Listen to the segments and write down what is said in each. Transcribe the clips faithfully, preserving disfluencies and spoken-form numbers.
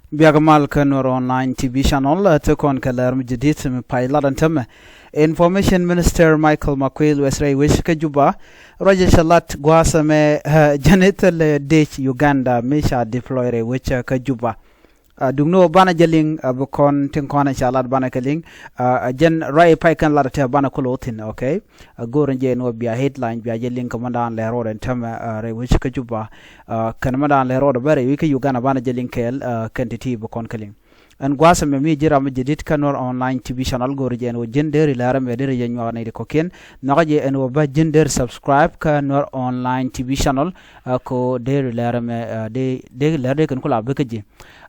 Biak mal kä Nuer Online T V channel, ɛ, te kɔn kɛ lɛr mi jadid mi pay lat ɛn tämɛ. Information Minister Michael Makuei Lueth rɛy wec kä Juba, ruacɛ cɛ lat gua̱a̱th ɛmɛ, ɛ, jɛn i̱ thilɛ dec Uganda mi ca deploy rɛy wec kä Juba. Ɛ, duk ni ɣöö banɛ jɛ liŋ, ɛ, bi kɔn tin kɔn ɛ ca lat banɛ kɛ liŋ. Ɛ, jɛn ruac pay kɛn lat ɛ tɛ banɛ kulɛ wä thi̱n, okay? Ɛ, go̱o̱r ni jɛ ni ɣöö bia headline bia jɛ liŋ kɛ mɛn daan lɛr rɔɔdɛ ɛn tämɛ, ɛ, rɛy wec kä Juba. Ɛ, kɛn mɛn daan lɛr rɔɔdɛ bä rɛy wec kä Uganda banɛ jɛ liŋ kɛɛl, ɛ, kɛn ti̱ti̱ bi kɔn kɛ liŋ. Ɛn gua̱a̱th ɛmɛ mi ji̱ ram mi jadid kä Nuer Online T V channel, go̱o̱r jɛ ɛn ɣöö ji̱n deri lɛr ɛmɛ deri jɛ nyuak nɛy ti kɔ̱kiɛn. Nhɔkä jɛ ɛn ɣöö bä ji̱n deri subscribe kä Nuer Online T V channel, ɛ, kɛ ɣöö deri lɛr ɛmɛ, ɛ, dee, dee lɛr dee kɛn kula bi kä ji̱.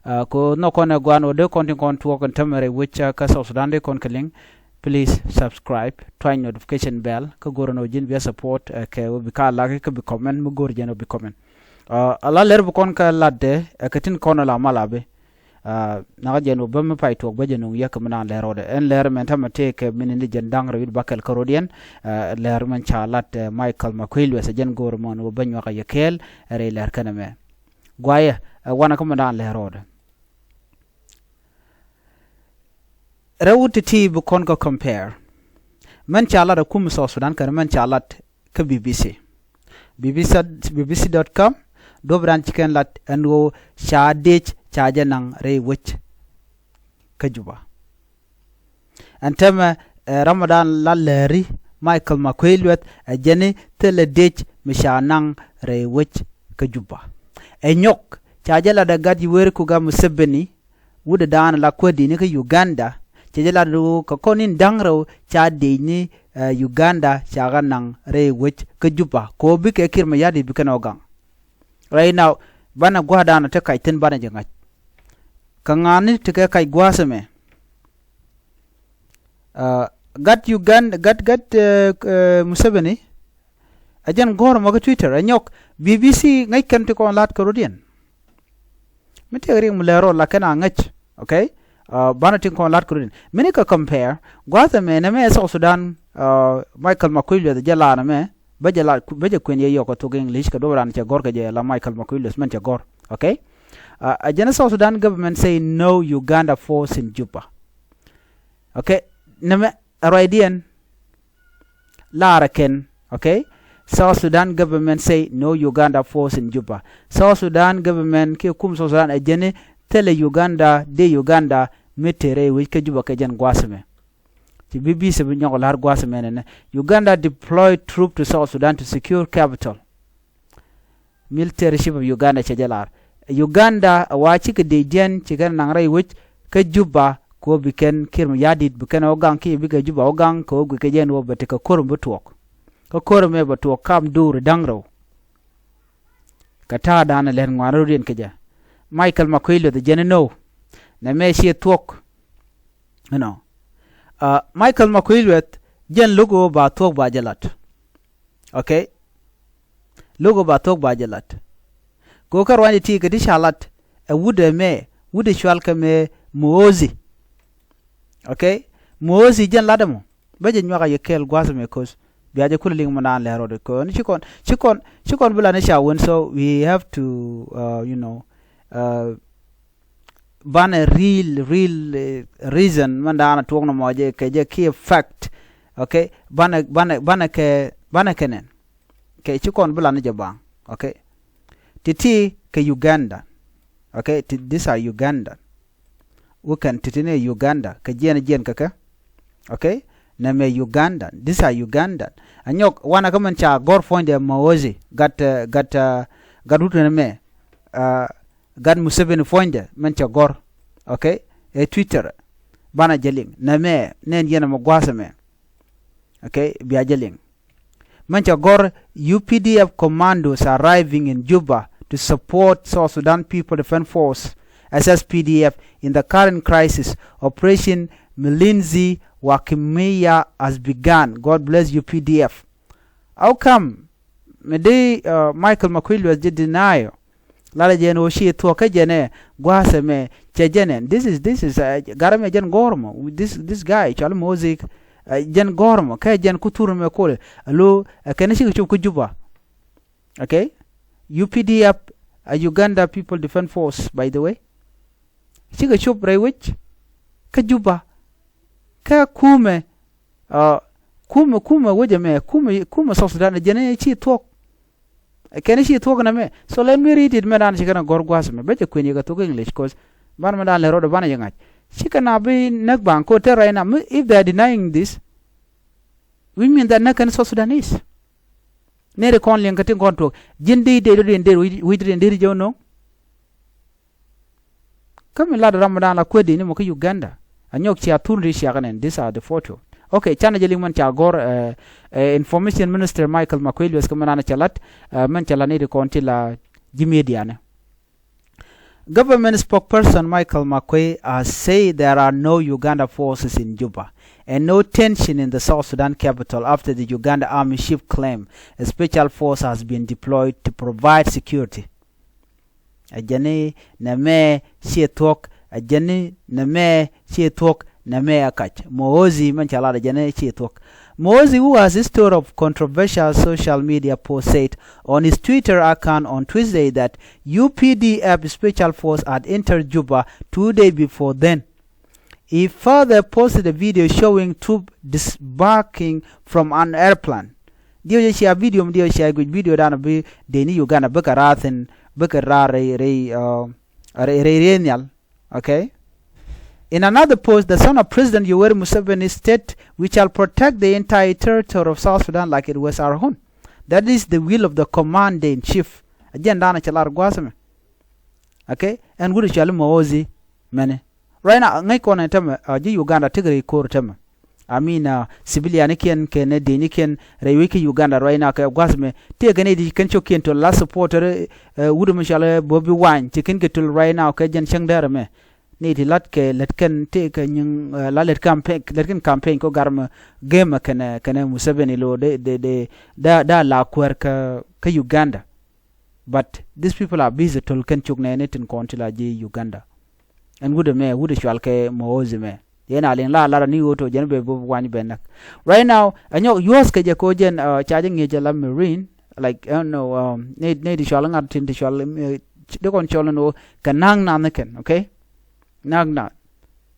Ɛ, kɛ ɣöö nhɔk kɔn ɛ gua̱a̱n ɣöö dee kɔn tin kɔn tuɔɔk ɛn tämɛ rɛy wec kä South Sudan dee kɔn kɛ liŋ. Please subscribe, tuany notification bell, kä go̱o̱r ɛn ɣöö ji̱n bia support, ɛ, kɛ ɣöö bi ka like kä bi comment, mi go̱o̱r jɛ ɛn ɣöö bi comment. Ɛ, ala lɛr bi kɔn kä latdɛ, ɛ, kɛ tin kɔn ala mal a bi. Ɛ, nhɔkä jɛ ɛn ɣöö bä mi pay tuɔɔk bä jɛ nuŋ yɛ kɛ mi naan lɛr rɔɔdɛ. Ɛn lɛr mɛn tämɛ tëëkɛ mi ni jɛn da̱ŋ rɛw wi̱cdɛ bäkɛl kä rɔ̱diɛn, ɛ, lɛr mɛn ca lat, ɛ, Michael Makuei Lueth ɛ jɛn go̱o̱r mɔn ɣöö bä nyuak a yɛ kɛɛl, ɛ, rɛy lɛr kɛn ɛmɛ. Guayɛ, ɛ, wanɛ kä mi naan lɛr rɔɔdɛ. Rɛw ti̱ti̱ bi kɔn kɛ compare. Mɛn ca lat ɛ kum South Sudan kɛn mɛn ca lat kä B B C. B B C, B B C dot com, duɔ̱p dan ci kɛn lat ɛn ɣöö ca dec ca jɛ naŋ rɛy wec kä Juba. Ɛn tämɛ, ɛ, ram mɛn daan la lɛri Michael Makuei Lueth ɛ jɛn i̱ thilɛ dec mi ca naŋ rɛy wec kä Juba. Ɛ nyɔk ca jɛ lat ɛ gat Yoweri Kaguta Museveni, wut ɛ daan la kuäär di̱t ni kä Uganda, cɛ jɛ lat ɛ ɣöö kɛ kɔn in da̱ŋ rɛw ca dec ni, ɛ, Uganda ca kɛ naŋ rɛy wec kä Juba, kɛ ɣöö bikɛ Kiir Mayardit bi kɛn ɔ gaŋ. Right now, banɛ gua̱a̱th dan ɔ te kac thi̱n banɛ jɛ ŋa̱c. Kɛ ŋa̱ni tekɛ kac gua̱a̱th ɛmɛ. Ɛ, gat Uganda, gat, gat, ɛ, ɛ, Museveni, ɛ jɛn gɔ̱r mɔ kä Twitter, ɛ nyɔk, B B C ŋäc kɛn ti kɔn lat kä rɔ̱diɛn. Mi tëëk riɛk mi lɛr rɔɔd la kɛn a ŋäc, okay? Ɛ, banɛ tin kɔn lat kɛ rɔ̱diɛn. Mi ni kɛ compare, gua̱a̱th ɛmɛ nɛmɛ ɛ South Sudan, ɛ, Michael Makuei Lueth jɛ lar nɛmɛ, bä jɛ lar, bä jɛ kuɛn yɛ yɔk kɛ thok English kɛ duɔ̱p ran cɛ gɔ̱r kɛ jɛ la Michael Makuei Lueth mɛn cɛ gɔ̱r, okay? Ɛ, ɛ jɛn South Sudan government say no Uganda force in Juba. Okay? Nɛmɛ ɛ ruacdiɛn. Laarɛ kɛn, okay? South Sudan government say no Uganda force in Juba. South Sudan government kiɛ kum South Sudan ɛ jɛn i̱ thilɛ Uganda, dec Uganda mi te rɛy wec kä Juba kɛ jɛn gua̱a̱th ɛmɛ. Ci B B C bi nyɔk la̱r gua̱a̱th ɛmɛ nɛnɛ. Uganda deploy troop to South Sudan to secure capital. Military chief of Uganda cɛ jɛ lar. Uganda a wa cikɛ dec jɛn cikɛ naŋ rɛy wec kä Juba kɛ ɣöö bi kɛn Kiir Mayardit bi kɛn ɔ gaŋ kiɛ bikɛ Juba ɔ gaŋ kɛ ɣöö guikɛ jɛn ɣöö bɛ tekɛ ko̱r mi bi tuɔɔk. Kä ko̱r ɛmɛ bɛ tuɔɔk kam duuri da̱ŋ rɛw. Kɛ ta̱a̱ da̱a̱n lɛn ŋuan rɔ̱diɛn kɛ jɛ. Michael Makuei Lueth jɛn inɔ. Nɛmɛ ciɛ thuɔ̱k. Inɔ. Ɛ, Michael Makuei Lueth jɛn lo̱k ɣöö ba thuɔ̱k ba jɛ lat. Okay. Lo̱k ɣöö ba thuɔ̱k ba jɛ lat. Kɛ ɣöö kä ruanydiɛn ti kɛ ti ca lat ɛ wut ɛmɛ, wut ɛ cual kɛ mɛ Muhoozi. Okay. Muhoozi jɛn lat ɛmɔ. Bä jɛ nyuak a yɛ kɛɛl gua̱a̱th ɛmɛ ko̱th. Bia jɛ kulɛ liŋ mɔ naan lɛr rɔɔdɛ kɛ ɣöö ni ci kɔn, ci kɔn, ci kɔn bi la ni ca wen, so we have to, uh, you know, uh, banɛ real, real, eh, reason mɛn daanɛ tuɔk ni mɔ jɛ kɛ jɛ kiɛ fact. Okay. Banɛ, banɛ, banɛ kɛ, banɛ kɛ nɛn. Okay. Ci kɔn bi la ni jɛ baŋ. Okay. Ti̱ti̱ kɛ Uganda. Okay. Ti, these are Uganda. Wä kɛn ti̱ti̱ ni Uganda kɛ jiɛn jiɛn kɛ kɛ. Okay. Nɛmɛ Uganda. These are Uganda. Anyɔk wanɛ kä mɛn ca gɔr puɔ̱nydɛ Muhoozi. Gat, eh, gat, eh, gat wut nɛmɛ. Eh, gat Museveni puɔ̱nydɛ mɛn cɛ gɔr. Okay. Ɛ Twitter. Banɛ jɛ liŋ nɛmɛ nɛn yɛn ɛmɛ gua̱a̱th ɛmɛ. Okay. Bia jɛ liŋ. Mɛn cɛ gɔr, U P D F commandos arriving in Juba to support South Sudan People Defense Force, S S P D F, in the current crisis. Operation Mlinzi wa Kimya has begun. God bless U P D F. How come? Mi di, uh, Michael Makuei Lueth jɛ deny ɔ. Lalɛ jɛn ɣöö ci thuɔ̱k kä jɛn ɛ gua̱a̱th ɛmɛ cɛ jɛn ɛn. This is, this is, uh, gat ɛmɛ jɛn gɔ̱r mɔ. This, this guy cɔal Muhoozi, uh, jɛn gɔ̱r mɔ. Kä jɛn ku thur ɛmɛ kolɛ. Alo, uh, kɛn cikɛ cop kä Juba. Okay? U P D F, uh, Uganda People Defense Force, by the way. Cikɛ cop rɛy wec kä Juba. Kä kumɛ, uh, kumɛ, kumɛ wec ɛmɛ, kumɛ, kumɛ South Sudan, jɛn ci thuɔ̱k. Kɛn ci thuɔ̱k nɛmɛ. So let me read it, mɛ dan ci kɛn a gɔr gua̱a̱th mɛ. Bɛ jɛ kuɛn yɛ kɛ thok English, 'cause ban mɛ dan lɛ rɔɔdɛ ban jɛ ŋa̱c. Cikɛ na bi näk baŋ ko te right now, if they are denying this, we mean that näk kɛn South Sudanese. Neri kɔn liɛŋ kä tin kɔn tuɔk. Ji̱n dee dee dee dee wi̱c dee dee jɛ wä no̱o̱ŋ. Kä mi lat ram mi dan la kuädi ni mɔ kä Uganda. A nyɔk cia thun ri ciakä nɛn. These are the photo. Okay, canɛ jɛ liŋ mɛn ca gɔr, eh, eh, Information Minister Michael Makuei Lueth kä mɛn an cɛ lat, eh, mɛn cɛ lat ni ri kɔn ti la ji̱ media ni. Government spokesperson Michael Makuei has said there are no Uganda forces in Juba and no tension in the South Sudan capital after the Uganda army chief claim a special force has been deployed to provide security. A jɛn ni nɛmɛ ciɛ thuɔ̱k, a jɛn ni nɛmɛ ciɛ thuɔ̱k, nɛmɛ a kac. Muhoozi mɛn ca lat a jɛn ni ciɛ thuɔ̱k. Muhoozi, who has history of controversial social media post, said on his Twitter account on Tuesday that U P D F special force had entered Juba two days before then. He further posted a video showing troops disembarking from an airplane. Diɛw jɛ cia video mi diɛw cia guic video dan bi dee ni Uganda bikɛ raar thin, bikɛ raar rɛy, rɛy, uh, rɛy, rɛy, rɛy nhial. Okay. In another post, the son of President Yoweri Museveni state, "We shall protect the entire territory of South Sudan like it was our own." That is the will of the commander in chief. A jɛn dan a cɛ lar gua̱a̱th mɛ. Okay. Ɛn wut a cɔal i̱ Muhoozi mɛni. Right now ŋäc kɔn ɛn tämɛ, uh, ji̱ Uganda tekɛ rɛy ko̱r tämɛ. I mean, uh, civilian kiɛn kɛnɛ dee ni kiɛn rɛy wec kä Uganda right now kɛ gua̱th mɛ. Tëëkɛ nɛy ti kɛn cio̱kiɛn töl la supporter, uh, wut mi cɔal, uh, Bobi Wine, ci kɛn kɛ töl right now kɛ jɛn cäŋ däär ɛmɛ. Nɛy ti lat kɛ lät kɛn tëëkɛ nyiŋ, uh, la lät campaign, lät kɛn campaign kɔ gar mɛ gɛmɛ kɛnɛ, kɛnɛ Museveni lo dee, dee, dee, da, da la kuäär kä, kä Uganda. But these people are busy töl kɛn cuk nɛɛni tin kɔn ti la ji̱ Uganda. Ɛn wut ɛmɛ, wut ɛ cɔal kɛ Muhoozi mɛ. Yɛn a liŋ la lar ni ɣöö to jɛn bɛ Bobi Wine bɛ näk. Right now ɛ nyɔk U S kɛ jɛ ko jɛn, uh, ca jɛ ŋi̱eec jɛ la Marine, like, I don't know, um, ni, ni ti cɔal ŋa̱t tin ti cɔal, uh, dee kɔn cɔl ni ɣöö kɛ na̱a̱ŋ nath ni kɛn, okay? Na̱a̱ŋ nath.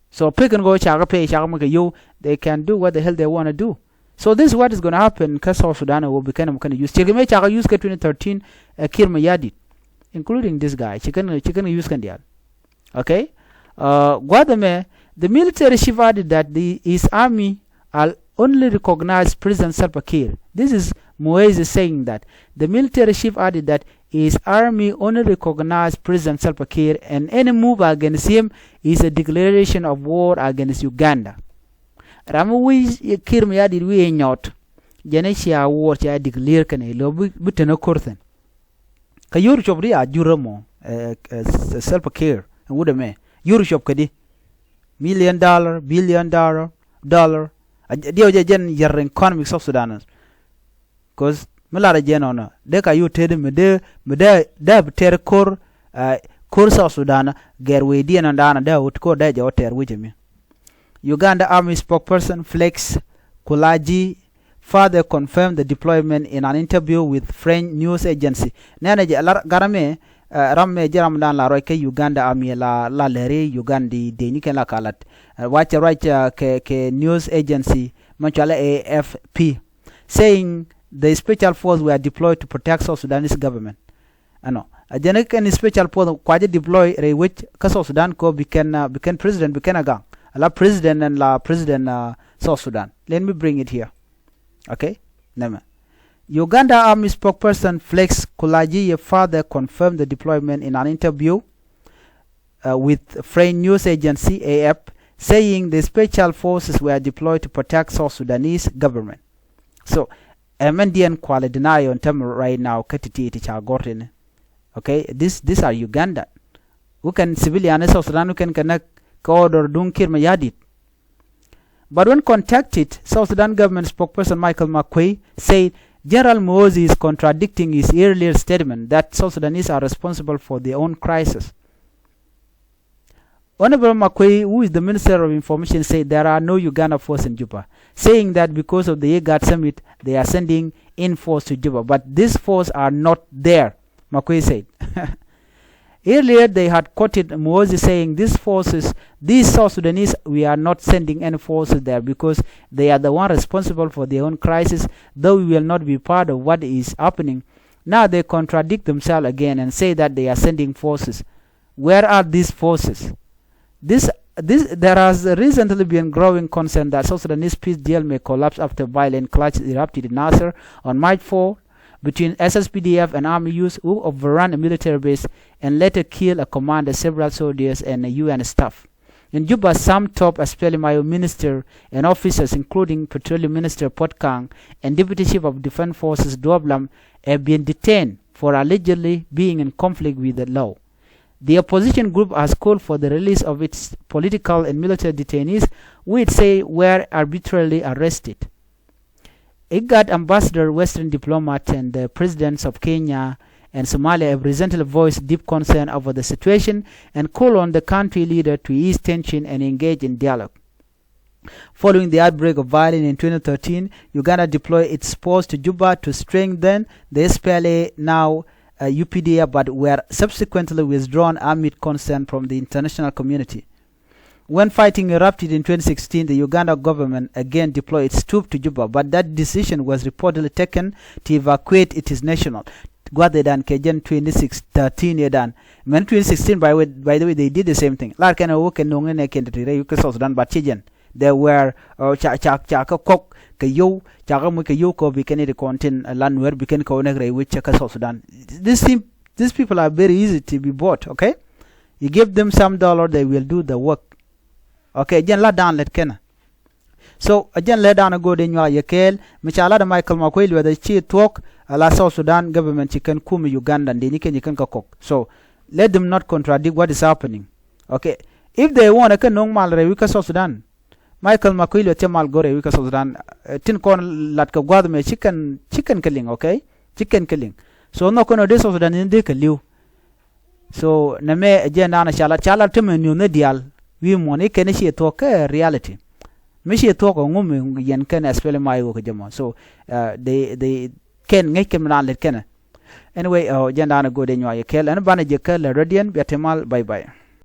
So pek in ɣöö cakɛ pay, cakɛ mi kɛ yio̱w, they can do what the hell they wanna do. So this is what is gonna happen kä South Sudan, ɛ ɣöö bi kɛn ɛmɔ kɛn use. Ciɛ kɛ mëë cakɛ use kä twenty thirteen, uh, Kiir Mayardit, including this guy. Ci kɛn, ci kɛn use kɛn diaal. Okay? Uh, gua̱th ɛmɛ, the military chief added that the, his army are only recognize President Salva Kiir. This is Muhoozi saying that. The military chief added that his army only recognize President Salva Kiir and any move against him is a declaration of war against Uganda. Ram mi wi̱i̱ Kiir Mayardit wi̱i̱ nyɔt. Jɛn cia war cia declare kɛnɛ lo bi, bi tɛn a ko̱r thi̱n. Kä yur cop di a jur mɔ, eh, eh, Salva Kiir, ɛn wut ɛmɛ. Yur cop kɛ di. Million dollar, billion dollar, dollar. A, diɛw jɛ jɛn yɛr economy South Sudan. 'Cause mi lar jɛ nɔnɔ dee ka yur tëëdi mi dee, mi dee, dee bi tɛr ko̱r, eh, ko̱r South Sudan, gɛr wee diɛn ɔn daanɔ dee wut ko̱r dee jɛ wä tɛr wecɛ mi. Uganda Army spokesperson Felix Kulayigye further confirmed the deployment in an interview with French news agency. Nɛnɛ jɛ lar garamɛ, eh, ram mɛ jɛ ram dan la ruac kɛ Uganda Army la, la lɛri Uganda di dee ni kɛn la kalat. Eh, wacɛ ruac, eh, kɛ, kɛ news agency mɛ cɔalɛ A F P, saying the special force were deployed to protect South Sudanese government. Ɛnɔ a jɛn kɛn special force kuacä deploy rɛy wec kä South Sudan kɔ bi kɛn, uh, bi kɛn president bi kɛn a gaŋ. Ala president ɛn la president, uh, South Sudan. Let me bring it here. Okay? Nɛmɛ. Uganda Army spokesperson Felix Kulayigye further confirmed the deployment in an interview, uh, with French news agency A F P, saying the special forces were deployed to protect South Sudanese government. So, ɛmɛn diɛn kualɛ deny on term right now kä ti̱ti̱ ti ca gɔr tini. Okay, this, these are Uganda. Who can civilian South Sudan who can connect kɛ order duŋ Kiir Mayardit. But when contacted, South Sudan government spokesperson Michael Makuei said General Muhoozi is contradicting his earlier statement that South Sudanese are responsible for their own crisis. Honorable Makuei, who is the Minister of Information, said there are no Uganda force in Juba, saying that because of the IGAD summit, they are sending in force to Juba, but these force are not there, Makuei said. Earlier, they had quoted Muhoozi saying, "These forces, these South Sudanese, we are not sending any forces there because they are the one responsible for their own crisis, though we will not be part of what is happening." Now they contradict themselves again and say that they are sending forces. Where are these forces? This, this, there has recently been growing concern that South Sudanese peace deal may collapse after violent clashes erupted in Nasser on March four between S S P D F and army youths who overran a military base and later killed a commander, several soldiers, and a U N staff. In Juba, some top S P L M I O minister and officers, including Petroleum Minister Puot Kang and Deputy Chief of Defense Forces Duop Lam, have been detained for allegedly being in conflict with the law. The opposition group has called for the release of its political and military detainees, who it say were arbitrarily arrested. IGAD ambassador, Western diplomat, and the presidents of Kenya and Somalia have recently voiced deep concern over the situation and call on the country leader to ease tension and engage in dialogue. Following the outbreak of violence in twenty thirteen, Uganda deployed its force to Juba to strengthen the S P L A, now uh, U P D F, but were subsequently withdrawn amid concern from the international community. When fighting erupted in twenty sixteen, the Uganda government again deployed its troops to Juba, but that decision was reportedly taken to evacuate its national. Guath ëëdan kɛ jɛn twenty six thirteen ëëdan. Mɛn twenty sixteen, by, way, by the way, they did the same thing. Lar kɛn ɛ wä kɛ no̱o̱ŋ ni nɛ kɛn te ti rɛy wi̱i̱ kä South Sudan, but ci jɛn. They were uh, ca ca ca kä kɔk kɛ yow, ca kä muc kɛ yow kɛ bi kɛn it kɔn tin uh, lan wer bi kɛn kɛ wä nɛ rɛy wi̱i̱ cɛ kä South Sudan. This thing, these people are very easy to be bought, okay? You give them some dollar, they will do the work. Okay, jɛn la dan lɛt kɛnɛ. So a jɛn lɛ dan a go̱o̱dɛ nyuak yɛ kɛɛl mi ca lat a Michael Makuei Lueth a ci thuɔ̱k a la South Sudan government ci kɛn kum Uganda ndi ni kɛn ci kɛn kä kɔk. So let them not contradict what is happening. Okay, if they want a kɛ no̱o̱ŋ mal rɛy wi̱i̱ kä South Sudan, Michael Makuei Lueth cɛ mal go̱r rɛy wi̱i̱ kä South Sudan. Eh, tin kɔn lat kɛ gua̱th mɛ ci kɛn ci kɛn kɛ liŋ, okay? Ci kɛn kɛ liŋ. So nhɔk kɛn ɔ dee South Sudan in dee kɛ li̱w. So nɛ mɛ ɛ jɛn da̱a̱n a ca lat, ca lat tämɛ ni̱w ni diaal wi̱i̱ muɔ̱n i̱ kɛn i̱ ciɛ thuɔ̱k kɛ reality. Mi ciɛ thuɔ̱k ɛ ŋum yɛn kɛn S P L M I O kɛ jɛ mɔ. So uh, they, they kɛn ŋäc kɛn mi da̱a̱n lɛt kɛnɛ. Anyway, uh, jɛn da̱a̱n a go̱o̱dɛ nyuak yɛ kɛɛl ɛn banɛ jɛ kɛ lɛ radiant bia ti mal, bye bye.